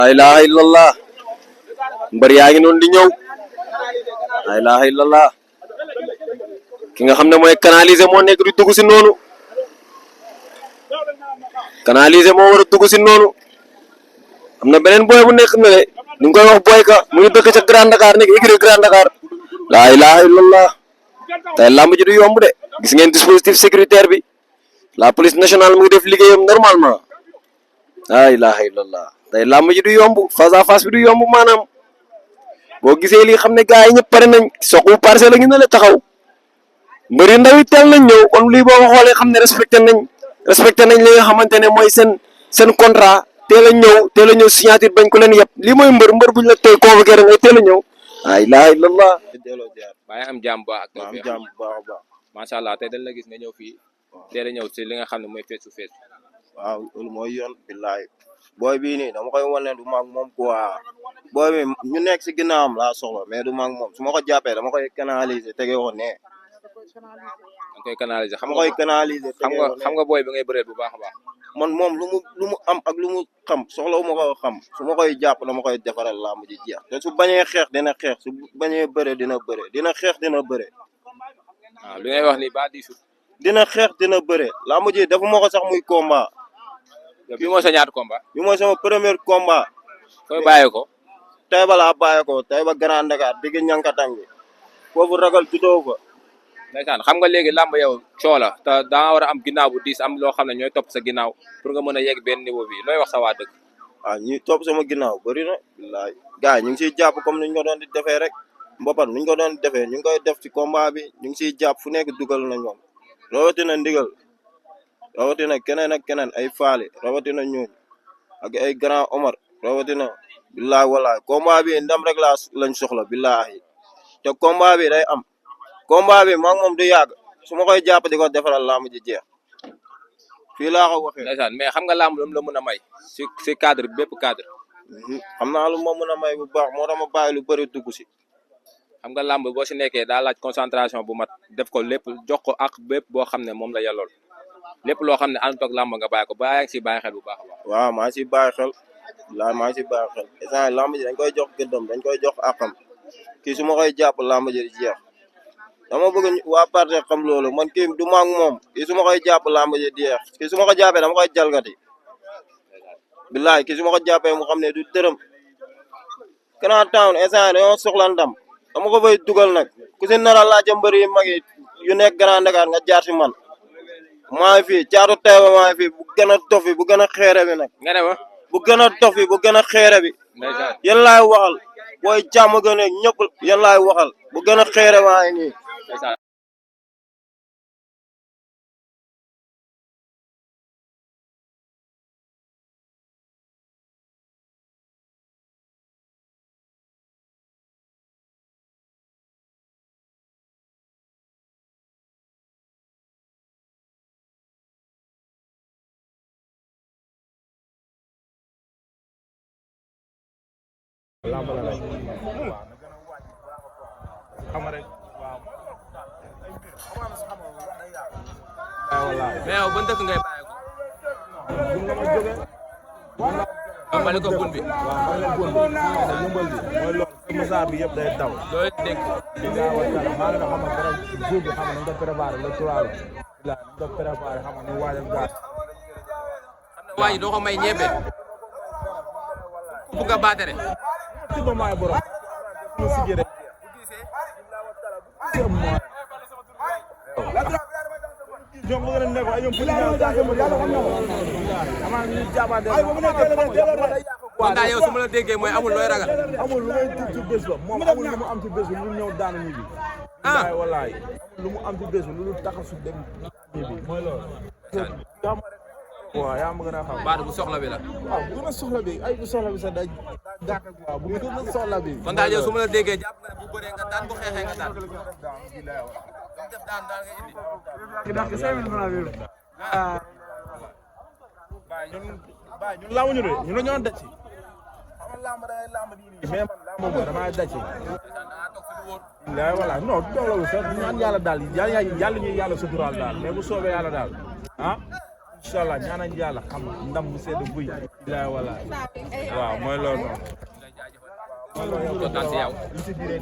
la ilaha illallah mbër yaa ngi noonu di ñëw la ilaha illallah ki nga xam ne mooy canaliser moo nekk di dugg si noonu canaliser moo war a dugg si noonu am na beneen boy bu nekk ne le ñu ngi koy wax boy ka mu ngi dëkk ca Grand Dakar nekk écurie Grand Dakar la ilaha illallah tey lamb ji du yomb de gis ngeen dispositif sécuritaire bi la police nationale mu ngi def liggéeyam normalement la ilaha illallah tey lamb ji du yomb face à face bi du yomb maanaam boo gisee lii xam ne gars yi ñëpp pare nañ soxu parcelle la ñu ne la taxaw mbëri ndaw yi teel nañ ñëw kon lii boo ko xoolee xam ne respecté nañ li nga xamante ne mooy seen contrat teel a ñëw signature bañ ko leen yëpp lii mooy mbër buñ la tey convoqué rek ngay teel a ñëw la ilaha illallah waaye am jàmm baax ak am jàmm bu baax a baax macha allah tey dañ la gis nga ñëw fii teel a ñëw si li nga xam ne mooy face to face waaw loolu mooy yoon billaay booy bii nii dama koy wan ne du maag moom quoi booy bi ñu nekk si ginnaawam laa soxla mais du maag moom su ma ko jàppee dama koy canaliser tege ko ne danga koy canaliser dama koy canaliser xam nga booy bi ngay bëreel bu baax a baax man moom lu mu am ak lu mu xam soxlawu ma ko xam su ma koy jàpp dama koy defaral làmb ji jeex te su bañee xeex dina xeex su bañee bëre dina bëre dina xeex dina bëre waaw li ngay wax ni ba diisut dina xeex dina bëre làmb ji dafa ma ko sax muy combat bi mooy sa ñaata combat bi mooy sama premier combat koy bàyyee ko tey ba laa bàyyee ko tey ba Grand Dakar digg ñankatang bi foofu ragal juddoo fa ndeysaan xam nga léegi làmb yow coo la te daa war a am ginnaaw bu diis am loo xam ne ñooy topp sa ginnaaw pour nga mën a yegg benn niveau bi looy wax sa waa dëkk waaw ñi topp sama ginnaaw bëri na billaay gars yi ñu ngi siy jàpp comme ni ñu ko doon di defee rek mbopat ni ñu ko doon defee ñu ngi koy def ci combat bi ñu ngi siy jàpp fu nekk dugal na ñoom rawatina ndigal rawatina keneen ak keneen ay faali rawatina ñooñ ak ay grand Omar rawatina billaay walaay combat bi ndam rek lañ soxla billaay te combat bi day am combat bi maa ngi moom du yàgg su ma koy jàpp di ko defaral làmb ji jeex fii laa ko waxee. ndeysaan mais xam nga làmb lu mu la mën a may si cadre bépp cadre. xam naa lu ma mën a may bu baax moo tax ma bàyyi lu bëri dugg si. xam nga làmb boo si nekkee daa laaj concentration bu mat def ko lépp jox ko ak bépp boo xam ne moom la yellool lépp loo xam ne ànd ak làmb nga bàyyi ko ba yaa ngi siy bàyyi xel bu baax a baax. waaw maa ngi siy bàyyi xel maa ngi siy bàyyi xel instant làmb ji dañ koy jox gëddam dañ koy jox àqam kii su ma koy jàpp làmb ji di jeex. dama bëgg waa parti xam loolu man kii du maag moom kii su ma koy jàpp làmb ji jeex kii su ma ko jàppee dama koy jalgati billaay kii su ma ko jàppee mu xam ne du dërëm Grand Town instant dañoo soxla ndam dama ko fay dugal nag ku si nar a laajte mbër yi mag yi yu nekk Grand Dakar nga jaar si man maa ngi fii caatu teewa maa ngi fii bu gën a dof bi bu gën a xeere bi nag nga ne ma bu gën a dof bi bu gën a xeere bi yéen laay waxal booy jàmm gën a ñëpp yéen laay waxal bu gën a xeere maa ngi nii mais yow ban dëkk ngay bàyyi ko. mali ko bun bi. waaw yëmbal bi mooy loolu Moussa bi yëpp day daw. loolu dégg maa ngi xam nga borom jour bi xam nga nañ ko préparé le 3 la. nañ ko préparé xam nga ñu waajal gaal. waa ji doo ko may ñebe. ku bugg a baatere. ci ba maay borom. mu sigé rek. ñoom bëgg nañ ne ko ay ñoom kon daal yow su ma la déggee mooy amul looy ragal. amul lu ngay tiit ci bés ba moom amul lu mu am ci bés bi lu ñëw daanu ñibbi. wallaay lu mu am ci bés bi lu taxaw su dem ñibbi mooy loolu. waaw yaa ma gën a xam. baatu bu soxla bi la. waaw bu gën a soxla bi ay bu soxla bi sax day gàtt ak waaw bu gën a soxla bi. kon daal yow su ma la déggee jàpp nga bu bëree nga daan bu xeexee nga daan. def daan daal nga indi. ñun laamu ñu de ñun la ñoo daj ci. mais man laamu damaa daj ci. voilà non loolu sax ñaan yàlla daal yàlla ñuy yàlla suturaal daal mais bu soobee yàlla daal ah. incha allah ñaanañ yàlla xam ndam mu sedd buy. bilaay walaay waaw mooy loolu noonu. kontaan si yow. li si biir